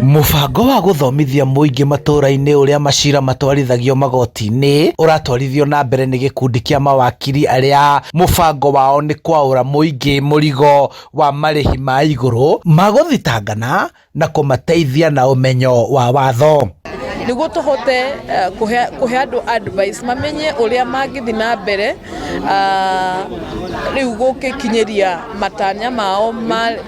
Mũbango wa gũthomithia mũingĩ matũra-inĩ ũrĩa macira matwarithagio magoti-inĩ ũratwarithio na mbere nĩ gĩkundi kĩa mawakiri arĩa mũbango wao nĩ kwaũra mũingĩ mũrigo wa marĩhi ma igũrũ ma gũthitangana na kũmateithia na ũmenyo wa watho. Nĩguo tũhote kũhe andũ advice mamenye ũrĩa mangĩthiĩ na mbere rĩu gũgĩkinyĩria matanya mao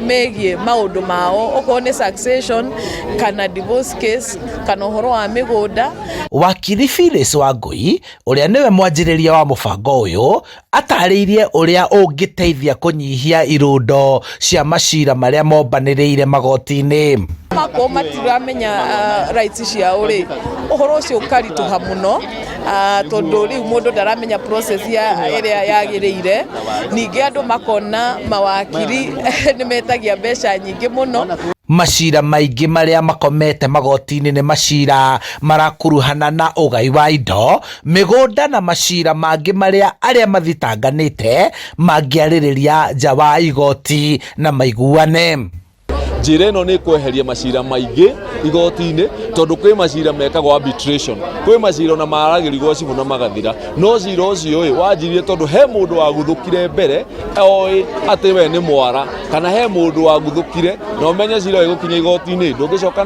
megiĩ maũndũ mao, okorwo nĩ succession kana divorce case kana ũhoro wa mĩgũnda. Wakiri Phyllis Wangui ũrĩa nĩwe mwanjĩrĩria wa mũbango ũyũ atarĩirie ũrĩa ũngĩteithia kũnyihia irũndo cia macira marĩa mombanĩrĩire magoti-inĩ. Makorwo matiramenya rights ciao rĩ, ũhoro ũcio ũkaritũha mũno, tondũ rĩu mũndũ ndaramenya process ya ĩrĩa yagĩrĩire. Ningĩ andũ makona mawakiri nĩ metagia mbeca nyingĩ mũno. Macira maingĩ marĩa makomete magoti-inĩ nĩ macira marakuruhana na ũgai wa indo, mĩgũnda na macira mangĩ marĩa arĩa mathitanganĩte mangĩarĩrĩria nja wa igoti na maiguane. Njĩra ĩno nĩ kweheria macira maingĩ igoti-inĩ, tondũ kwĩ macira mekagwo arbitration, kwĩ macira ona maragĩrio gwa cibũ na magathira, no cira ũcio ĩ wanjirie tondũ he mũndũ waguthũkire mbere oĩ atĩ we nĩ mwara, kana he mũndũ waguthũkire na ũmenye cira ũyũ gũkinya igoti-inĩ ndũngĩcoka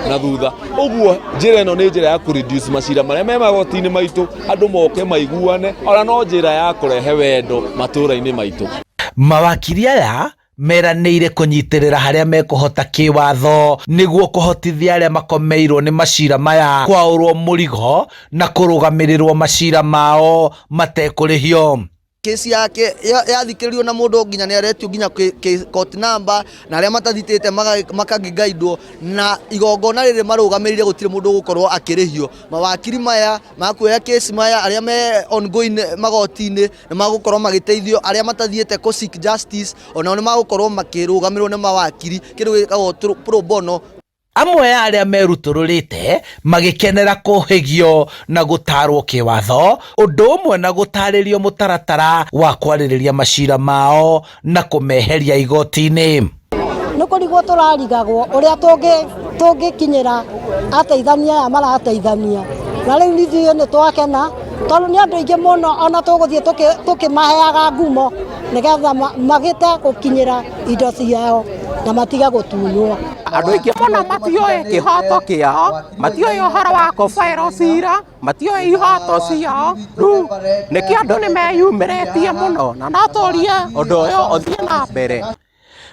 na thutha. Ũguo njĩra ĩno nĩ njĩra ya kũ reduce macira marĩa me magoti-inĩ maitũ, andũ moke maiguane, ona no njĩra ya kũrehe wendo matũra-inĩ maitũ. Mawakiri aya meranĩire kũnyitĩrĩra harĩa mekũhota kĩwatho nĩguo kũhotithia arĩa makomeirwo nĩ macira maya kwaũrwo mũrigo na kũrũgamĩrĩrwo macira mao matekũrĩhio. Kesi yake yathikĩrĩrio na mũndũ nginya nĩ aretio nginya court number, na arĩa matathitĩte makagĩgaidwo, na igongona rĩrĩ marũgamĩrĩire gũtirĩ mũndũ ũgũkorwo akĩrĩhio. Mawakiri maya makuoya kesi maya, arĩa me ongoing magoti-inĩ nĩ magũkorwo magĩteithio, arĩa matathiĩte kũ seek justice onao nĩ magũkorwo makĩrũgamĩrĩrwo nĩ mawakiri, kĩndũ gĩtagwo pro bono. Amwe a arĩa merutũrũrĩte magĩkenera kũhĩgio na gũtarwo kĩwatho, ũndũ ũmwe na gũtarĩrio mũtaratara wa kwarĩrĩria macira mao na kũmeheria igoti-inĩ. Nĩ kũrigwo tũrarigagwo ũrĩa tũngĩkinyĩra ateithania aya marateithania, na rĩu ithuĩ nĩ twakena tondũ nĩ andũ aingĩ mũno, ona tũgũthiĩ tũkĩmaheaga ngumo nĩgetha magĩte gũkinyĩra indo ciao na matige gũtunywo. Andũ aingĩ mũno matiũĩ kĩhoto kĩao, matiũĩ ũhoro wa kũbaĩrwo cira, matiũĩ ihoto ciao, rĩu nĩkĩo andũ nĩ meyumĩrĩtie mũno, na no tũrie ũndũ ũyũ ũthiĩ na mbere.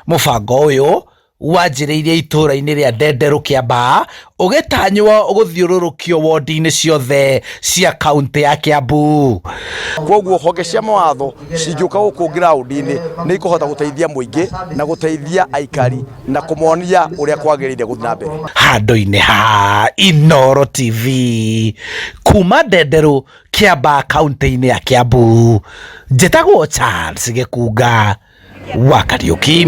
Mũbango ũyũ wanjĩrĩirie itũũra-inĩ rĩa Ndenderũ Kĩambaa, ũgĩtanywo gũthiũrũrũkio wondi-inĩ ciothe cia kaũntĩ ya Kiambu. Koguo honge cia mawatho cingĩũka gũkũ ground-inĩ nĩ ikũhota gũteithia mũingĩ na gũteithia aikari na kũmonia ũrĩa kwagĩrĩire gũthiĩ na mbere. Handũ-inĩ ha Inooro TV kuma Ndenderũ Kĩambaa kaũntĩ-inĩ ya Kiambu, njĩtagwo Charles Gĩkunga wa Kariũki.